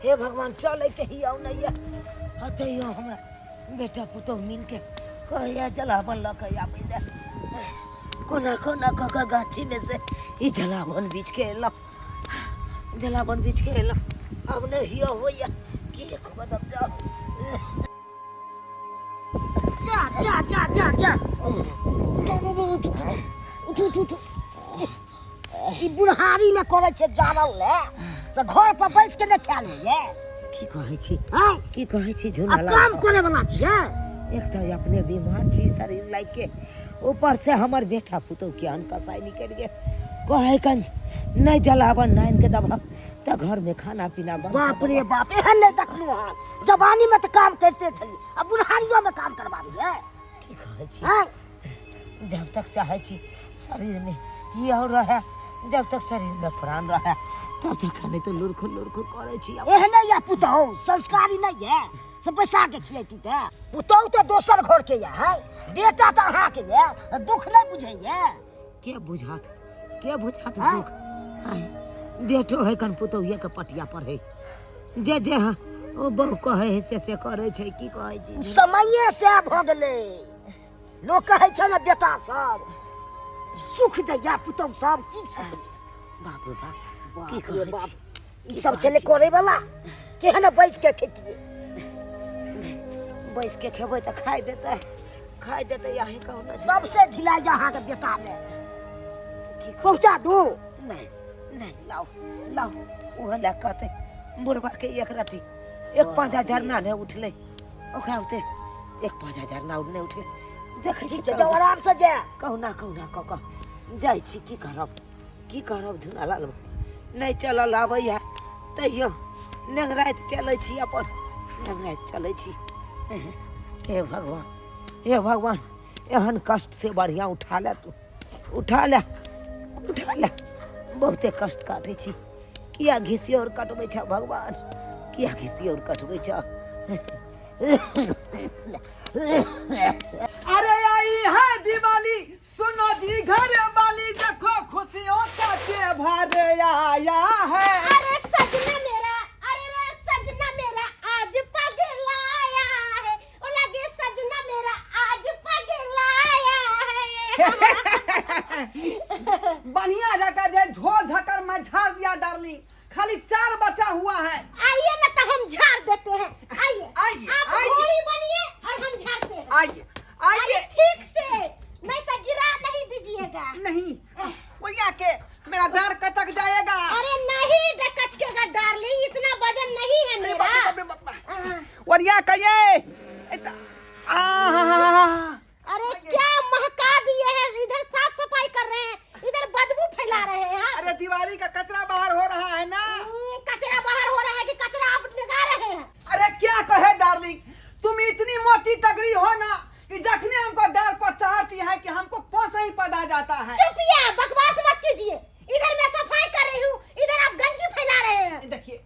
हे भगवान चलै के ही आउ नहीं है तैयो हमरा बेटा पुतोह मिलके कहैया जलावन लऽ के आबै लए। कोना कोना कऽ कऽ गाछीमे से ई जलावन बीछ के एलहुँ, जलावन बीछ के एलहुँ। आब नहि हिया होइया कि एक कदम जाउ। जा जा जा जा जा, उठ उठ उठ। ई बुढ़ारी में करे छै जारल ले से घर पर बैस के नहि खायल होइए। की कहै छी? हँ? की कहै छी? आ झूला काम करे वाला छियै। एक तऽ अपने बीमार छी शरीर लागि के, ऊपर से हमर बेटा पुतोह के अन्न कसाई निकलि गेल। कहै कन नहि जलावन नानि के दबहक तऽ घर में खाना पीना बंद। बाप रे बाप, एहन नहि देखलहुँ हन। जवानी में तऽ काम करिते छलियै, आ बुढ़ारियो में काम करबाबियै? की कहै छी? हँ? जब तक चाहै छी शरीर में ही और रहे, जब तक शरीर में प्राण रहे तब तक नहीं तो लुरखुर लुरखुर करै छी। एहने या पुतहु संस्कारी नहीं है से बैसा के खियैती। तऽ पुतहु तऽ दोसर घर के या है, बेटा तऽ अहाँके ये, दुख नहीं बुझैये। के बुझत, के बुझत? हाँ? दुख आय, बेटो है कन पुतहुए के पटिया पर है, जे जे हाँ, ओ बहु कहै है से से करै छै। की कहै छी? समये से भऽ गेलै। लोक कहै छै ने बेटा सब सुख दैया, पुतहु सब की सुख दैया? बाप रे बाप, बाप की रे कहै बाप छी? ई सब छलै करै वाला? केहन बैस के खेतियै? बैस के खेबै तऽ खाइ देतै, खाइ देतै। अहीं कहू ने। सबसे ढिलाइ अहाँके बेटा मे। की कहू? पहुँचा दू? नहि नहि, लाउ लाउ। ओहो लए कहतै बुढ़बा के एक रति एक पाँच झरना नहि उठलै ओकरा उते, एक पाँच झरना नहि उठलै। देखै छी। ठीक छै, जाउ आराम से जाय। कहुना कहुना कऽ कऽ जाइ छी। की करब, की करब झुनालाल भाइ? नहि चलल आबैए तैयो नेंगराइत चलै छी, अपन नेंगराइत चलै छी। हे भगवान, हे भगवान, एहन कष्ट से बढ़िआँ उठा ले तू, उठा ले, उठा ले। बहुते कष्ट काटै छी। किया घिसियोर कटबै छ भगवान? किया घिसियोर कटबै छ? अरे आई है दिवाली, सुनो जी घर वाली, देखो खुशियों का त्योहार आया है। अरे सजना मेरा, अरे रे सजना मेरा आज पगलाया है, ओ लगे सजना मेरा आज पगलाया है। बढ़िया जगह जे झोल झकर मैं झाड़ दिया डार्लिंग, खाली चार बचा हुआ है। आइए ना तो हम झाड़ देते हैं, आइए। आइए, आप आइए। घोड़ी बनिए और हम झाड़ते हैं। आइए आइए। अरे ठीक से, नहीं तो गिरा नहीं दीजिएगा। नहीं भैया के मेरा डार कटक जाएगा। अरे नहीं डकचकेगा डार्लिंग, इतना वजन नहीं है अरे मेरा। बाप रे बाप रे बाप रे। हाँ। वरिया कहिए आ अरे क्या महका दिए हैं, इधर साफ सफाई कर रहे हैं, इधर बदबू फैला रहे हैं आप। अरे दिवाली का कचरा बाहर हो रहा है ना। कचरा बाहर हो रहा है कि कचरा आप लगा रहे हैं? अरे क्या कहे डार्लिंग, तुम इतनी मोटी तगड़ी हो ना कि जखने हमको डार पर चढ़ती है कि हमको पोस ही पदा जाता है। चुपिया, बकवास मत कीजिए। इधर मैं सफाई कर रही हूँ, इधर आप गंदगी फैला रहे हैं। देखिए,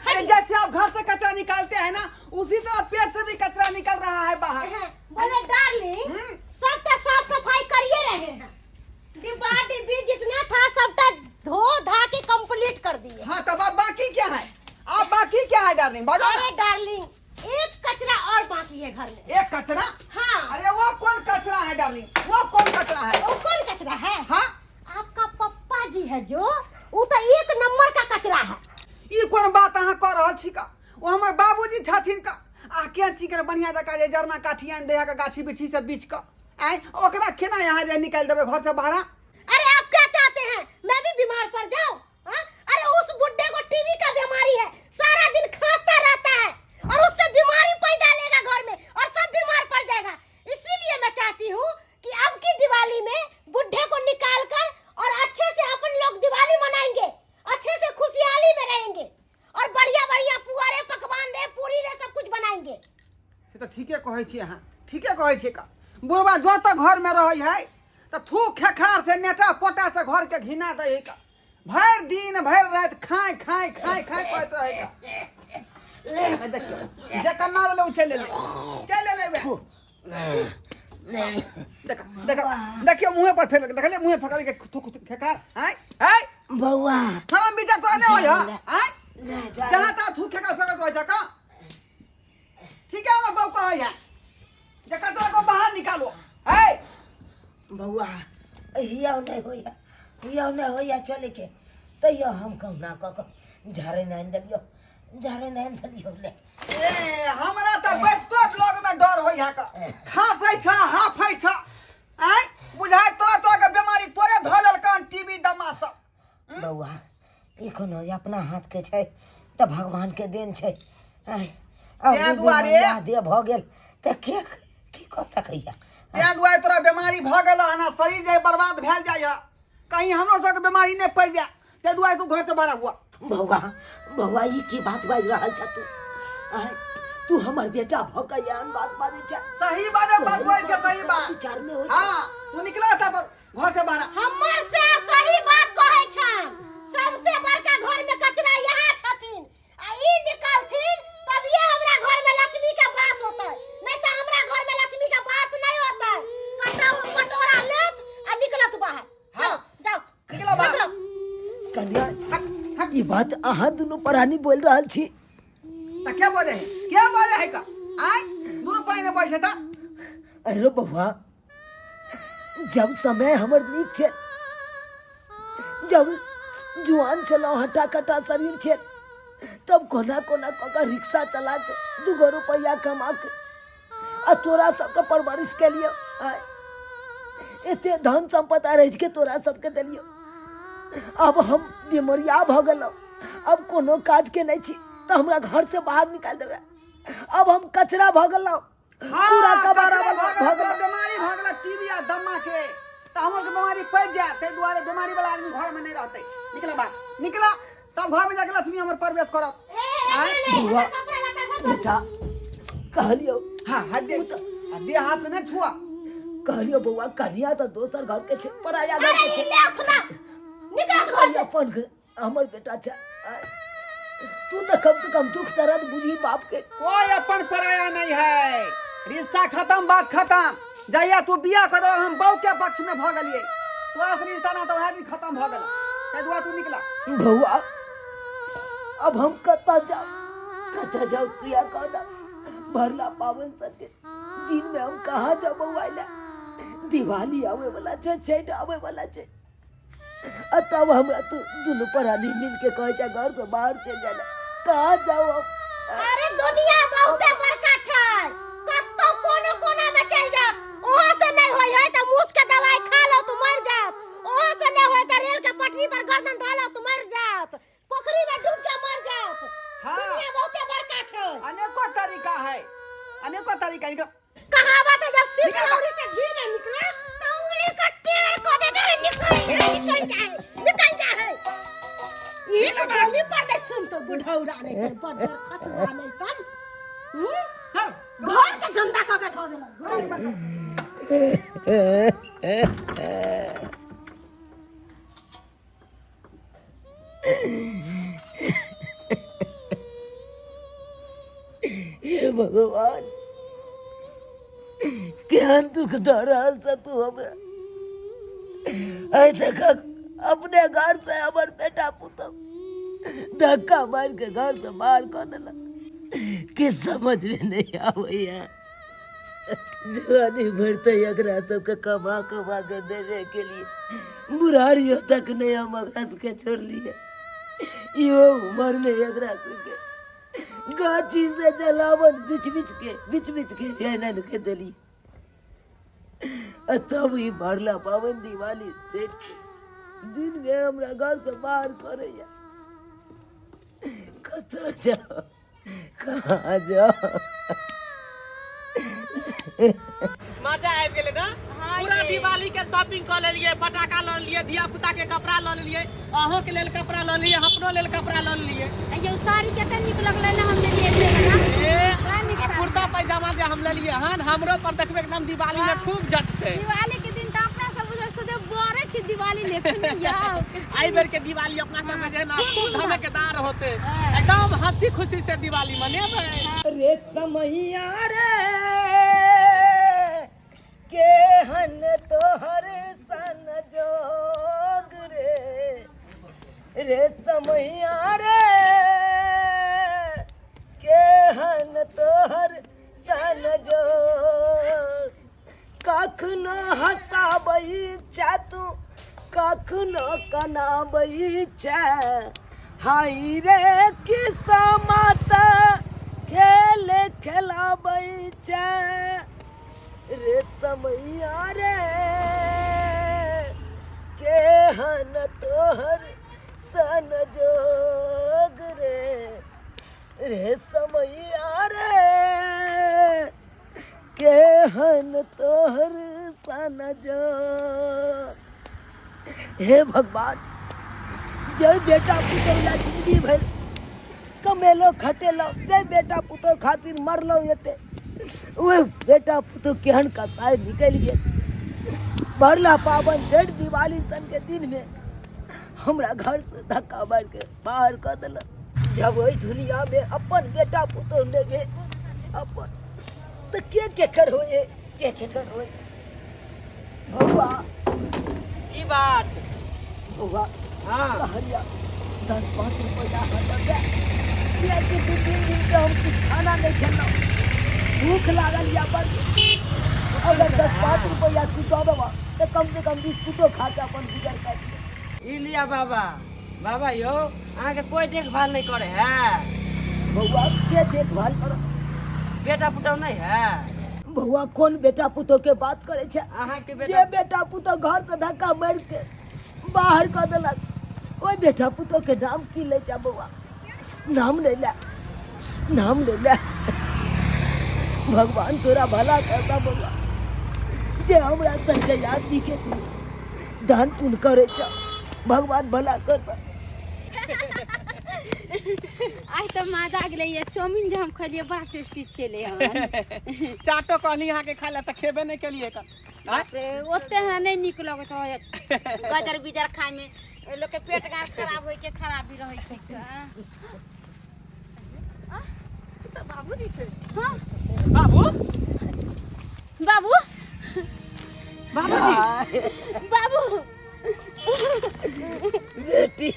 अरे जैसे आप घर से कचरा निकालते हैं ना, उसी तरह पेट से भी कचरा निकल रहा है बाहर। हाँ, बोले डार्लिंग, सब तो साफ सफाई करिए रहे हैं, डिब्बा डिब्बी जितना था सब तो धो धा के कंप्लीट कर दिए। हाँ तब अब बाकी क्या है? अब बाकी क्या है डार्लिंग, बताओ ना। अरे डार्लिंग, एक कचरा और बाकी है घर में। एक कचरा? हाँ। अरे वो कौन कचरा है डार्लिंग, वो कौन कचरा है? वो कौन कचरा है? हाँ। आपका पप्पा जी है जो, वो तो एक नंबर का कचरा है। ई कोन बात अहाँ कह रहल छी का? ओ हमर बाबूजी छथिन का। आ के छी के बढ़िया जकाँ जे जरना काठी आनि दै के गाछी बिछी से बीछ कऽ आँय, ओकरा केना यहाँ जे निकालि देबै घर से बाहर? अरे आप क्या चाहते हैं, मैं भी बीमार पड़ जाऊं? हाँ? अरे उस बुड्ढे को टीबी का बीमारी है, सारा दिन खांसता रहता है और उससे बीमारी पैदा लेगा घर में और सब बीमार पड़ जाएगा। इसीलिए मैं चाहती हूँ कि अब की दिवाली में बुढ़े को निकाल कर और अच्छे से अपन लोग दिवाली मनाएंगे, अच्छे से खुशहाली में रहेंगे और बढ़िया बढ़िया पुआ रे, पकवान रे, पूरी रे, सब कुछ बनाएंगे। से तऽ ठीके कहै छी अहाँ, ठीके कहै छी का। बुढ़बा जो तऽ घरमे रहै है तऽ थूक खेखार से नेटा पोटा से घरके घिना दै है का। भरि दिन भरि राति खाय खाय खाय खाय करैत रहै का। ए देखियौ, जेकर ना रहलै ओ चलि एलै, चलि एलै वएह। देख देख, देखियौ मुँहे पर फेर देखलियै मुँहे फकल के थूक खेखार। आँय आँय बौआ, शरम विचार तोरा नहि होइ हँ? आँय। ले जा। जहाँ तहाँ थूक फेकल फेकल रहै छै का। ठीक है, हमर बहू कहै है जे कचरा को बाहर निकालो है। बौआ, हियाव नहि होइया, हियाव नहि होइया चलैके, तैयो हम कहुना कऽ कऽ झाड़े नहि आनि देलियौ, झाड़े नहि आनि देलियौ। ले ए, हमरा तऽ बैठतो लग में डर होइ है का। खांसै छ, हाफै छ, आँय बुझाय तोरा तोरा के बीमारी तोरे धऽ लेलकन, टीबी दमा सब। बौआ, ई कोनो अपना हाथ के छै तऽ भगवान के देन छै। आँय, आब तें ई दुआरे- बीमारिया देह भऽ गेल तऽ के की कऽ सकैया? तें दुआरे तोरा बीमारी भऽ गेल हन, शरीर जे बर्बाद भेल जाइ है, कहीं हमरो सबके बीमारी नहि पड़ि जाए, ताहि दुआरे तू घर से बाहर हुआ। बौआ, बौआ, ई की बात बाजि रहल छ तू? आँय, तू हमर बेटा भऽ कऽ एहन बात बाजै छ? सही बात है, बात होइ छै, सही बात। विचार नहि होइ छै। हाँ, तू निकला था पर घर से बाहर। हमर से सही बात कहै छन। सबसे बड़का घर में कचरा यहाँ छथिन आ ई निकलथिन तभिए हमरा घर में लक्ष्मी के वास होतै, नहीं तो हमरा घर में लक्ष्मी के वास नहीं होतै। कटौ कटोरा लेत आ निकलत बाहर। हाँ। चलो, जाओ। निकलो बाहर। निकलो। कन्या, हट, हट। ई बात अहाँ दुनू प्राणी बोल रहल छी? तऽ क्या बोले है, क्या बोले है का? आय दुनू पानी ने बैठे था। अरे बौआ, जब समय हमर नीक छल, जब जुआन छलहुँ, हटा कटा शरीर छल, तब कोना कोना कऽ कऽ रिक्शा चला के दूगो रुपैआ कमा के आ तोरा सबके परवरिश केलियौ। आय, एते धन सम्पत्ति अरैज के तोरा सबके देलियौ। अब हम बीमरिया भऽ गेलहुँ, अब कोनो काज के नहि छी, तऽ हमरा घर से बाहर निकालि देबै? अब हम कचरा भऽ गेलहुँ। हाँ, पूरा कबाड़ा कचरा भऽ भऽ गेल, गेल। तोरा बीमारी भऽ गेल टीबी आ दमा के, तऽ हमरो से बीमारी पड़ि जाए, ताहि दुआरे बीमारी वाला आदमी घर में नहीं रहतै। निकला बाहर, निकला, तब घर में जाके लक्ष्मी हमर प्रवेश करत। ए, ए, आँय? नहीं, नहीं, बौआ। हमर कपड़ा लत्ता सब धो। बेटा, कहलियौ। हाँ, हाथ दे, आ दे हाथ नहि छुआ। कहलियौ बौआ, कन्या तऽ दोसर घर के छै, पराया घर अरे के ई छै। ले उठना, निकलत घर से। अपन घर हमर बेटा छै। आय, तू तऽ कम से कम दुख दर्द बुझी बाप के। कोई अपन पराया नहीं है, रिश्ता खत्म, बात खत्म। जहिया तू बियाह कर, हम बहू के पक्ष में भऽ गेलियै, तोरा से रिश्ता ना तऽ वएह दिन खत्म भऽ गेल, ताहि दुआरे तू निकला। बौआ, अब हम कतऽ जाउ, कतऽ जाउ, तू या कह दा। भरला पावन सके दिन में हम कहाँ जाउ बौआ? ला दिवाली आवे वाला छै, छठि आवे वाला छै, आ तब हमरा तू दुनू प्राणी मिल के कहै छै घर से बाहर चलि जाना। कहाँ जाउ हम? अरे दुनिया बहुते बड़का छै, कतौ कोनो कोना में चलि जात। ओहो से नहीं होय है तऽ मूस के दवाई खा लो तो मर जात। ओहो से नहीं होय तऽ रेल के पटरी पर गर्दन धऽ लो तो मर जात, पोखरी में डूब के मर जात। हाँ। दुनिया बहुते बड़का छै। अनेको तरीका है, अनेको तरीका। निकल। कहावत है, जब सिर लौड़ी से घी नहीं निकले तो उंगली का टेढ़ को दे दे, निकल निकल जाए, निकल जाए। एक बोली पर नहीं सुन तो बुढ़ौरा नहीं कर बज्जर खसुआ नहीं तन। हम्म? चल। घर के गंदा कऽ के धो देलक। चल। हे भगवान, केहन दुख दऽ रहल छ तू हमरा? आइ तक अपने घर से हमर बेटा पुतहु धक्का मारि के घर से बाहर कऽ देलक। कि समझ में नहीं आबैया। जुआनी भरते एकरा सबके कमा कमा के देवे के लिए बुढ़ारियो तक नहीं हम एकरा सबके छोड़लिए। इहो उम्र में एकरा सबके गाछी से जलावन बिछ बिछ के, बिछ बिछ के एना के देलिए, आ तब ई भरला पावन दिवाली छठि के दिन में हमरा घर से बाहर करैया। कतऽ जाउ, कहाँ जाउ? मजा आबि गेलै ने? पूरा दिवाली के शॉपिंग कऽ लेलियै, पटाखा लऽ लेलियै, धिया पुता के कपड़ा लऽ लेलियै, अहों के लेल कपड़ा लऽ लेलियै, अपनो लेल कपड़ा लऽ लेलियै। अयौ, साड़ी कते नीक लगलै ने हम लेलियै से वाला। ए, बड़ा नीक आ साड़ी। कुर्ता पैजामा जे हम लेलियै हन, हमरो पर देखबै एकदम दिवाली में खूब जचतै। दिवाली के दिन तऽ अपना सब बुझल सोचे बड़े छी दिवाली लेखन यौ। एहि बेर के दिवाली अपना सब के जे है ना खूब धमकदार होते, एकदम हंसी खुशी से दिवाली मनेबै। रे समैया रे, केहन तोहर सन जोग रे, रे समैया रे। कखनो हँसाबै छै तू कखनो कनाबै छै हाय रे किस्मत खेल खेलाबै छै रे समैया रे केहन तोहर सन जोग रे रे समैया रे केहन तोहर सन जोग। हे भगवान, जय बेटा पुतोह ला जिंदगी भरि कमेलो खटेलो, जय बेटा पुतोह खातिर मरलो एते, ओहि बेटा पुतोह केहन कसाई निकलि गेल। मरला पाबनि छठि दिवाली सन के दिन में हमरा घर से धक्का मारि के बाहर कऽ देलक। जब ओहि दुनिया में अपन बेटा पुतोह नहि भेल अपन, तऽ के केकर होय, के केकर होय? बौआ। की बात बौआ? हाँ। कहलिया 10-5 रुपया हमरा दे, कियाकि 2-3 दिन से हम किछु खाना नहि खेलहुँ, भूख लागल या बड़। अगर 10-5 रुपया तू दऽ देबह तऽ कम से कम बिस्कुटो खा के अपन गुजर कर लेब। ई लिया बाबा। बाबा यौ, अहाँके कोई देखभाल नहीं करे है? बौआ, के देखभाल करत? बेटा पुतहु नहीं है? बौआ, कोन बेटा पुतोह के बात करे छै? अहाँके बेटा। जे बेटा पुतोह घर से धक्का मारि के बाहर कऽ देलक, ओहि बेटा पुतोह के नाम की लै छै? बौआ, नाम नहि ले, नाम नहि ले। भगवान तोरा भला करता बौआ, जे हमरा संगे आदमी के तू दान पुण्य करे छ, भगवान भला करता। आइ तऽ मजा आ गेलै। ये चाउमीन जे हम खेलियै बड़ा टेस्टी छलै हन। चाटो कहली अहाँके खाय लए तऽ खेबे नहि केलियै तऽ आँय? बाप रे, ओते हमरा नहि नीक लगैत रहै। गजर बिजर खायमे लोकके पेट गार खराब होइके खराबी रहै छै। तऽ बाबूजी छै। हाँ। बाबू। बाबू। बाबूजी। बाबू। बेटी।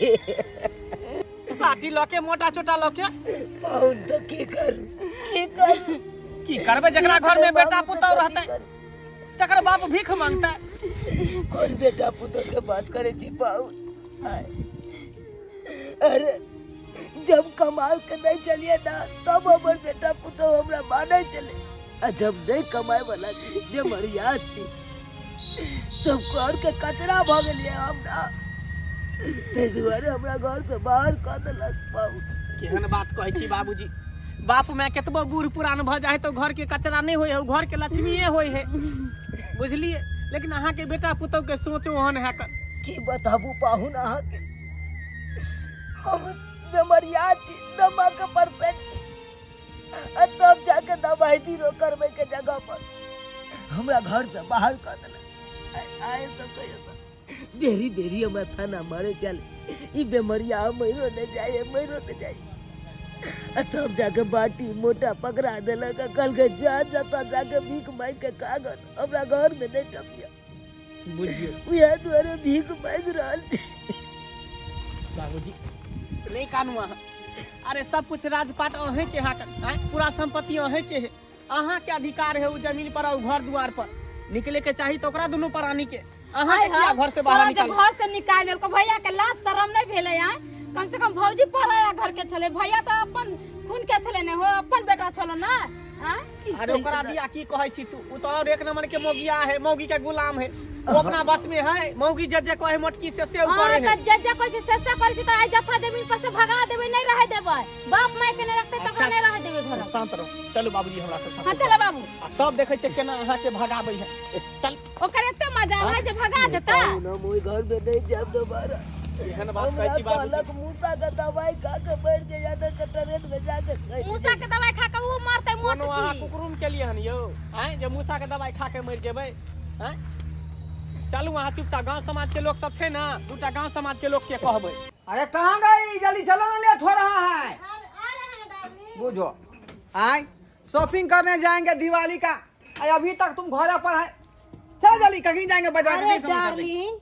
लाठी लऽ के, मोटा चोटा लऽ के। पाहुन, तऽ की करू, की करू? की करबै? जकरा घर में बेटा बाबू, पुतहु तऽ की रहतै करू? तकर बाप भीख मांगतै? कोन बेटा पुतोह के बात करे छी पाहुन? आय। अरे, जब कमाल के नहीं चलिए ना, तब हमर बेटा पुतोह हमरा माने चले, आ जब नहीं कमाए वाला छी, बेमरिया छी, तब घर के कचरा भऽ गेलियै हमरा। ताहि दुआरे हमरा घर से बाहर कऽ देलक पाहुन। केहन बात कहै छी बाबूजी? बाप माय केतबो बूढ़ पुरान भऽ जाइ तऽ घर के कचरा नहि होइ है, ओ घर के लक्ष्मीए होइ है, बुझलियै? लेकिन अहाँके बेटा पुतहु के सोच ओहन है कऽ। की बताबू पाहुन अहाँके, हम बेमरिया छी, दमा के परसेंट छी, आ तब जाके दवाई बीरो करबै के जगह पर हमरा घर से बाहर कऽ देलक। आइ सब कहियो तऽ बेरी बेरी हमरा थाना मारे चल, ई बेमरिया मरियो नहि जाए, मरियो नहि जाए, आ तब जाके बाटी मोटा पकड़ा देलक आ कहलकै जा, जतऽ जाके भीख मांगि के कागज, हमरा घर में नहि टपिया। बुझियौ। उएह दुआरे भीख मांगि रहल छी। बाबूजी, नहीं कानू अहाँ। अरे, सब कुछ राजपाट अहें के यहाँ, आँय? पूरा संपत्ति अहें के है, अहाँ के अधिकार है उ जमीन पर और घर द्वार पर। निकले के चाही तो ओकरा दुनू प्राणी के, अहाँ के किया घर से बाहर तोरा जे निकाल? घर से निकाल देलको भैया के लाज शरम नहीं भेलै? आय कम से कम भौजी पराया घर के छलै, भैया तऽ अपन खून के छलै ने हो, अपन बेटा छलो ना? आय। अरे, ओकरा दिया की कहै छी तू? उ तो और एक नंबर के मौगिया है, मौगी के गुलाम है। वो अपना बस में है, मौगी जे जे कहे मोटकी से से उ हाँ करे है। तऽ जे जे कहै छै से से करै छै, तऽ आइ जत्था जमीन पर से भगा देबै, नहीं रहै देबै। बाप माय के नहीं रखतै तऽ ओकरा अच्छा। नहीं रहै देबै घर। शांत रहो, चलू बाबूजी हमरा सब हाँ साथे। चल बाबू। आ तब देखै छियै केना अहाँ के भगाबै है, चल। ओकर एते मजा है जे भगा देता। पाहुन, हम ओहि घर में नहीं जायब दोबारा। एहन बात हमरा कहै छी बाबूजी? कहलक मूसा के दवाई खा के मरि जाइए, नहि तऽ ट्रेन में जाके खसि मूसा के दवाई खा के ऊ मरतै कोनो अहाँ मोटकी? कुकरुम के लिए हन यौ आँय जे मूसा के दवाई खा के मरि जेबै? आँय, चलू अहाँ चुपचाप। गाँव समाज के लोक सब छै ने, दूटा गाँव समाज के लोक के कहबै। अरे, कहाँ गई? जल्दी चलो ना, लेट हो रहा है। आ रहे हैं डार्लिंग। बुझो, आए शॉपिंग करने जाएंगे दिवाली का, अरे अभी तक तुम घर पर है। चलो जल्दी, कहीं जाएंगे बाजार। अरे नहीं समझ आते। डार्लिंग,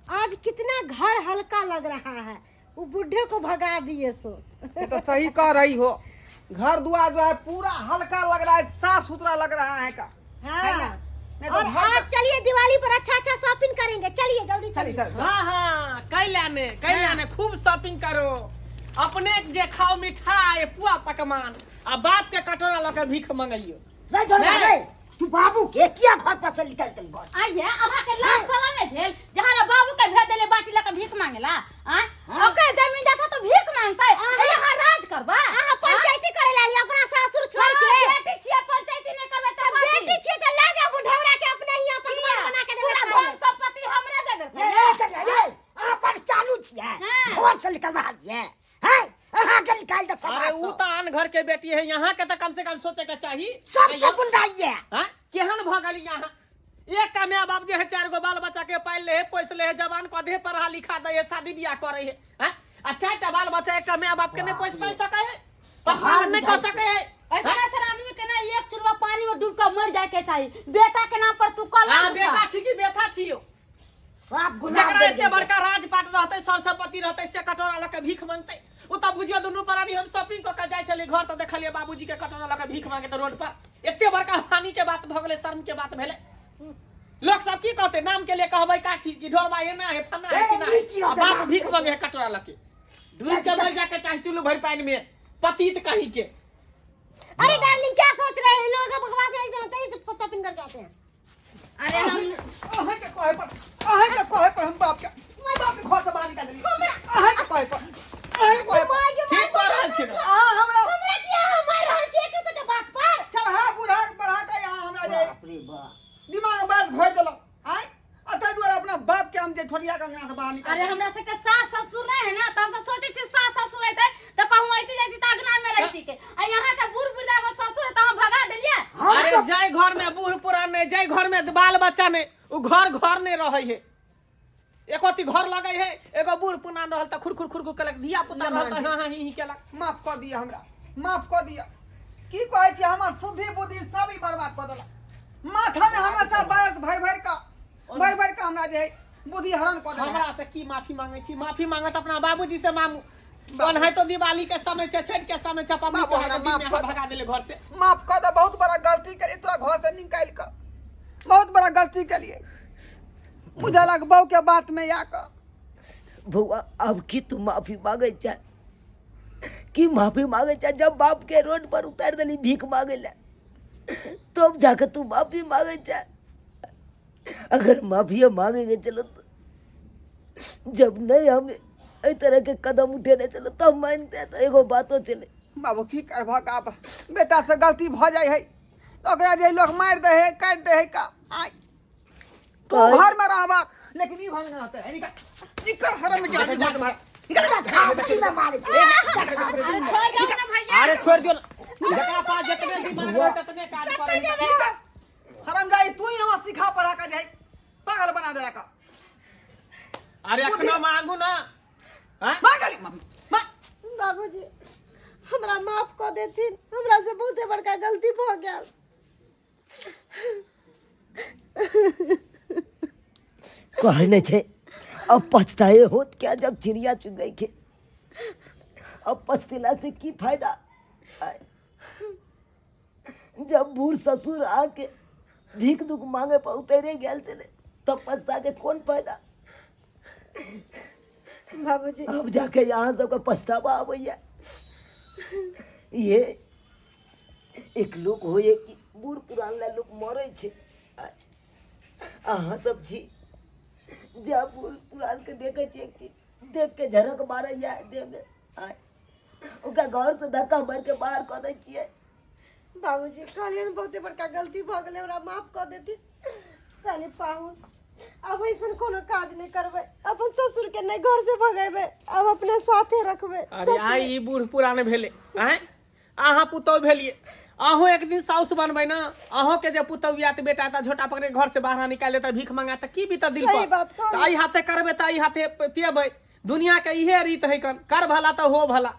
आज कितना घर हल्का लग रहा है, वो बुढ़े को भगा दिए सो। ये तो सही कह रही हो, घर द्वार जो है पूरा हल्का लग रहा है, साफ सुथरा लग रहा है का है ना? हाँ। नहीं तो और घर आज चलिए दिवाली पर अच्छा अच्छा शॉपिंग करेंगे, चलिए जल्दी चलिए चलिए। चल। हाँ हाँ, कैला ने कैला ने खूब शॉपिंग करो, अपने जे खाओ मिठाई पुआ पकवान आ बाप के कटोरा लऽ के भीख मंगैयो। नहीं झोलबा नहीं। नहीं, तू बाबू के किया घर पर से निकल चल घर। आइए अहाँ के लाज शरम नहीं भेल जहाँ ला बाबू के भेज देले बाटी लऽ के भीख मांगेला? आँ ओकरे जमीन जाता तो भीख मांगते, यहाँ राज करबा। अहाँ पंचायती करे लाली अपना सासुर छोड़ के। बेटी छियै, पंचायती नहीं करबै तऽ बेटी छियै तऽ लऽ जाउ बुढ़ौरा के, अपने ही अपन घर बना के देबै पूरा खाय धन लए। संपत्ति हमरा दे देलकै। ये ये करिया ये अहाँ पर चालू छियै, हाँ। घर से निकलवा दियै हैं, अहाँ के निकाल दे अरे समाज उ से। तऽ आन घर के बेटी है, यहाँ के तऽ कम से कम सोचे के चाही। सबसे गुंडाई है। हाँ? केहन भऽ गेली यहाँ? एकटा माय बाप जे है 4 गो बाल बच्चा के पालि ले है, पोसि ले है, जवान कऽ दे है, पढ़ा लिखा दे है, शादी बियाह करे है, हाँ? आ 4टा बाल बच्चा एकटा माय बाप के नहीं पोसि पाबि सकै है, पढ़ा नहीं कऽ सकै है। ऐसा ऐसा आदमी के ना एक चुरवा पानी में डूब के मर जाए के चाहिए। बेटा के नाम पर तू कल हाँ, बेटा छी कि बेटा छियो? सब गुलाम जकरा बनि एते गेल। बड़का राजपाट रहतै, सरसपति रहतै, से कटोरा लऽ के भीख मांगतै। उ तऽ बुझियौ दुनू प्राणी हम शॉपिंग कऽ के जाइ छलियै घर तऽ देखलियै बाबूजी के कटोरा लऽ के भीख मांगैत रोड पर। एते बड़का हानि के बात भऽ गेलै, शर्म के बात भेलै। लोक सब की कहतै? नाम के लिए कहबै का छी कि ढोरबा एना है, फन्ना है, ए, चिन्ना है। ई की आ होतै बाप नाम भीख के? मांगे है कटोरा लऽ के। डूब के मर जाके चाहे चुल्लू भरि पानि में, पतित कहीं के। अरे डार्लिंग क्या सोच रहे हैं? लोग बकवास ऐसे होते हैं, शॉपिंग करके आते हैं। अरे हम अहाँ के कहे पर, अहाँ के कहे पर हम बाप के घर से बाहर निकाल देलियै। अहाँ के कहे पर, अहाँ के कहे पर। ठीक कऽ रहल छी ना। अहाँ हमरा हमरा किया हम मार रहल छी एकर सबके बात पर? चल हा बूढ़ा के बढ़ा के यहाँ हमरा जे बाप रे बाप दिमाग में बस भरि देलक। आँय आ ताहि दुआरे अपना बाप के हम जे ठोरिया के अंगना से बाहर निकाल। अरे हमरा सबके सास ससुर नहीं है ना, तो हम सब सोचे छी सास ससुर रहते तो कहूँ ऐती जाती तो अंगना में रहती के, आ यहाँ के बूढ़ बुढ़ा में ससुर है तो हम भगा देलिए। अरे जाय घर में बूढ़ पुरान नहीं, जाय घर में बाल बच्चा नहीं, उ घर घर नहीं रहे है, एको अथी घर लगे है, एगो बूढ़ पुरान रहल त खुर खुर खुर खुर केलक, धिया पुता रहल त हाँ हाँ ही ही केलक। माफ कऽ दिअ हमरा, माफ कऽ दिअ। की कहै छी, हमर शुद्धि बुद्धि सब ही बर्बाद कऽ देलक। माथा में हमेशा बयस भरि भरि कऽ, भरि भरि कऽ हमरा जे है बुद्धि हरण कऽ देलक। हमरा से की माफी मांगे छी? माफी मांगत अपना बाबूजी से मांगू। ओनाहितो दिवाली के समय छै, छठ के समय छै, पबनी बाबू, त्योहार के हमरा दिन में माफ अहाँ कऽ भगा देले घर से। माफ कऽ दे, बहुत बड़ा गलती केलियै तोरा घर से निकालि कऽ, बहुत बड़ा गलती केलियै। बुझलक बहू के बात में आ कऽ। बौआ अब की तू माफी मांगे छै? की माफी मांगे छै? जब बाप के रोड पर उतार देली भीख मांगे ला, तब जाके तू माफी मांगे छै। अगर माफिया मांगेंगे चलो तो जब नहीं हम एहि तरह के कदम उठेने चलो तब मानते तो एगो बातो चले। बाबू की करबहक, आब बेटा से गलती भऽ जाइ है तऽ ओकरा जे लोक मारि दै है, काटि दै है का। आय तू घर में रहबक, लेकिन ई घर में रहते है। निकल निकल हरम के घर से बाहर निकल। अरे छोड़ दो ना भैया। अरे छोड़ दियो ना, जकरा पास जितने दिमाग रहे ततने काज करे। निकल हरम जाई, तू ही हमरा सिखा पढ़ा के जाई पागल बना देला का। अरे अखनो मांगू ना। हाँ? मांगली माफी मांग। बाबूजी हमरा माफ कऽ देथिन, हमरा से बहुते बड़का गलती भऽ गेल। कहै नहि छै अब पछताए होत क्या जब चिड़िया चुग गई के, अब पछतेला से की फायदा? जब बूढ़ ससुर आके भीख दुख मांगे पर उतरे गेल चले तब पछता के कौन फायदा? बाबूजी अब जाके यहाँ सबके पछतावा आबैया। ये एक लोक होइए कि बूढ़ पुरान ला लोक मरै छै, अहाँ सब छी जा बूढ़ पुरान के देखै छियै कि देख के झरक मारैया देह में, ओकरा घर से धक्का मारि के बाहर कऽ दै छियै। बाबूजी कहलियनि बहुते बड़का गलती भऽ गेलै, हमरा माफ कऽ देथिन। कहली पाहुन अब ऐसन कोनो काज नहीं करबै, अपन ससुर के नहीं घर से भगेबै, अब अपने साथे रखबै। अरे आइ ई बूढ़ पुरान भेलै, आँय अहाँ पुतहु भेलियै, अहूँ एक दिन साउस बनबै ना, अहूँ के जे पुतहु आयत बेटा तऽ झोटा पकड़ि के घर से बाहर निकालि देतै, भीख मंगा तऽ की बीतत दिल सही पर? बात कहलियै। तऽ एहि हाथे करबै तऽ एहि हाथे पियबै। दुनिया के इहे रीत है कन, कर भला तऽ हो भला।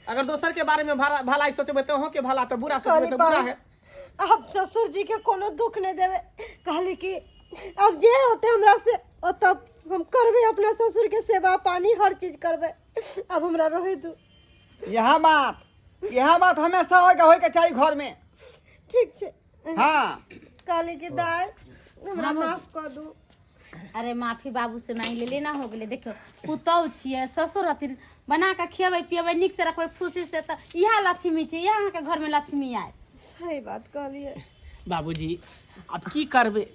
अगर दोसर के बारे में भलाई सोचबै तऽ अहूँ के भला, तऽ बुरा सोचबै तऽ बुरा है। अब ससुर जी के कोनो दुख नहीं देवे, कहली कि अब जे होते हमरा से तब हम करबे, अपना ससुर के सेवा पानी हर चीज करबे, अब हमरा रहे दू। यह बात हमेशा होय के चाही घर में। ठीक छै। हाँ। कहली कि दाय हमरा माफ कऽ दू। अरे माफी बाबू से मांग लेली ना, हो गेलै। देखियौ, पुतहु छियै, ससुर हथिन, बना कऽ खियेबै पियेबै, नीक से रखबै खुशी से, तऽ इएह लक्ष्मी छै, इएह अहाँके घरमे लक्ष्मी आयत। सही बात कहलियै। बाबूजी, आब की करबै?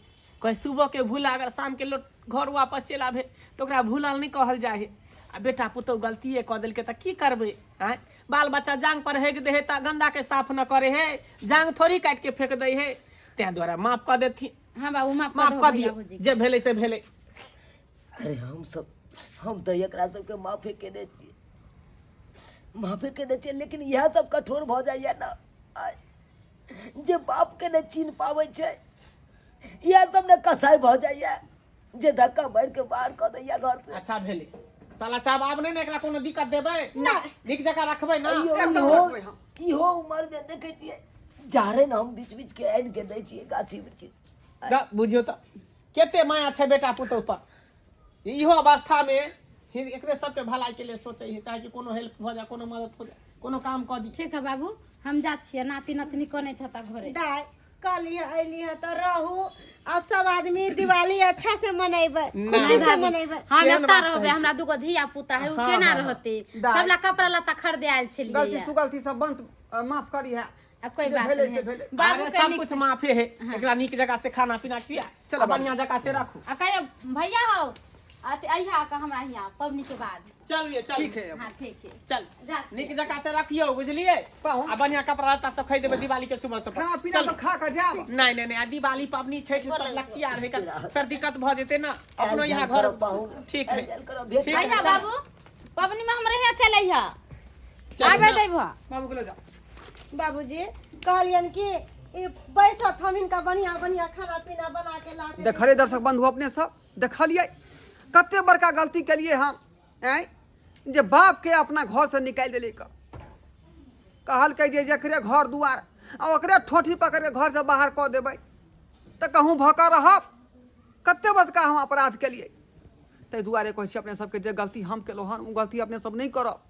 कहीं सुबह के भूला अगर शाम के लोग घर वापस चलि आबे तऽ ओकरा भूलल नहि कहल जाइ है। आ बेटा पुतहु गलतिए कऽ देलकै तऽ की करबै? आँय, बाल बच्चा जांग पर हेग दे है तऽ गन्दा के साफ न करे है, जांग थोड़ी काटि के फेंक दै है। ताहि दुआरे माफ कऽ देथिन। हाँ बाबू, माफ माफ कऽ दियौ, जे भेलै से भेलै। अरे हम सब, हम तऽ एकरा सबके माफे केने छियै, माफे केने छियै, लेकिन इएह सब कठोर भऽ जाइए ने। आय, जे बापके नहि चिन्ह पाबै छै, इएह सब ने कसाई भऽ जाइए, जे धक्का मारि के बाहर कऽ दैया घर से। अच्छा भेलै साला साहब, आब नहि ने एकरा कोनो दिक्कत देबै? नहि। नीक जकाँ रखबै ने? इहो एकदम इहो रखबै हम। इहो उमर में देखै छियै झाड़े ने हम बीच बीच के आनि के दै छियै गाछी वृक्षी। बुझियौ तऽ कते माया छै बेटा पुतोह पर। इहो अवस्था में फिर एकरे सबके भलाई के लिए सोचे है, चाहे कि कोनो हेल्प भऽ जाए, कोनो मदद हो जाए, कोनो काम कऽ दी। ठीक है बाबू, हम जा छियै, नाति नतनी कनैत हेता घरे। दाय, कहली है अयली है तऽ रहू, अब सब आदमी दिवाली अच्छा से मनेबै, खुशी से मनेबै। हम केहन एतऽ बात रहबै? कहै छी? हमरा दूगो धिया पुता है, ओ हाँ, केना हाँ, हाँ। रहतै? दाय। सबला कपड़ा लत्ता खरीदे आयल छलियै। गलती सुगलती सब बंद, माफ करी है। अब कोई जे बात भेलै नहीं से भेलै। बाबू अरे के सब नीक कुछ माफे है, एकरा नीक जगह से खाना पीना खिया, चलो आ बाबू। बढ़िया जगह से रखू। आ कहियो भैया हो अथी अइहा के हमरा हियाँ पबनी के बाद। चलिए, चल। ठीक है अब। हाँ, ठीक है। चल। जा। नीक जगह से रखियो, बुझलिए? पाहुन। आ बढ़िया कपड़ा लत्ता सब खरीद देबै दिवाली के सुबह सुबह। खाना पीना चल। तो खा के जायब। नहीं नहीं नहीं, आ दिवाली पबनी छठ सब लक्ष्य आर है, फिर दिक्कत भ जेते ना अपनो आयल यहाँ जायल घर। करब पाहुन। ठीक है। आयल जायल करब, भेंट ठीक है, अइहा चल। बाबू, पबनी में हमरे यहाँ चल अइहा। चल आबे ना। देबह। बाबू के ले जाओ। बाबूजी, कहलियन कि ई बैसत, हम हिनका बढ़िया बढ़िया खाना पीना बना के ला के। देखलिए दर्शक बंधु, अपने सब देखलिए कते बड़का गलती केलिए हम, आँय, जे बाप के अपना घर से निकालि देलिए। कहलकै जे जकरे घर दुआर आ ओकरे ठोठी पकड़ के घर से बाहर कऽ देबै तऽ कहूँ भऽ कऽ रहब। कते बड़का हम अपराध केलिए। ताहि दुआरे कहै छी अपने सबके, जे गलती हम केलहुँ हन ओ गलती अपने सब नहि करब।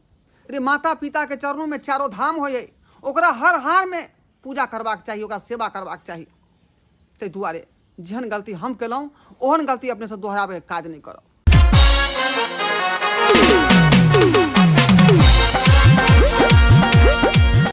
रे, माता पिता के चरणों में चारो धाम होइ है, ओकरा हर हार में पूजा करबाक चाही, ओकरा सेवा करबाक चाही। ताहि दुआरे जेहन गलती हम केलहुँ ओहन गलती अपने सब दोहराबैके काज नहि करब।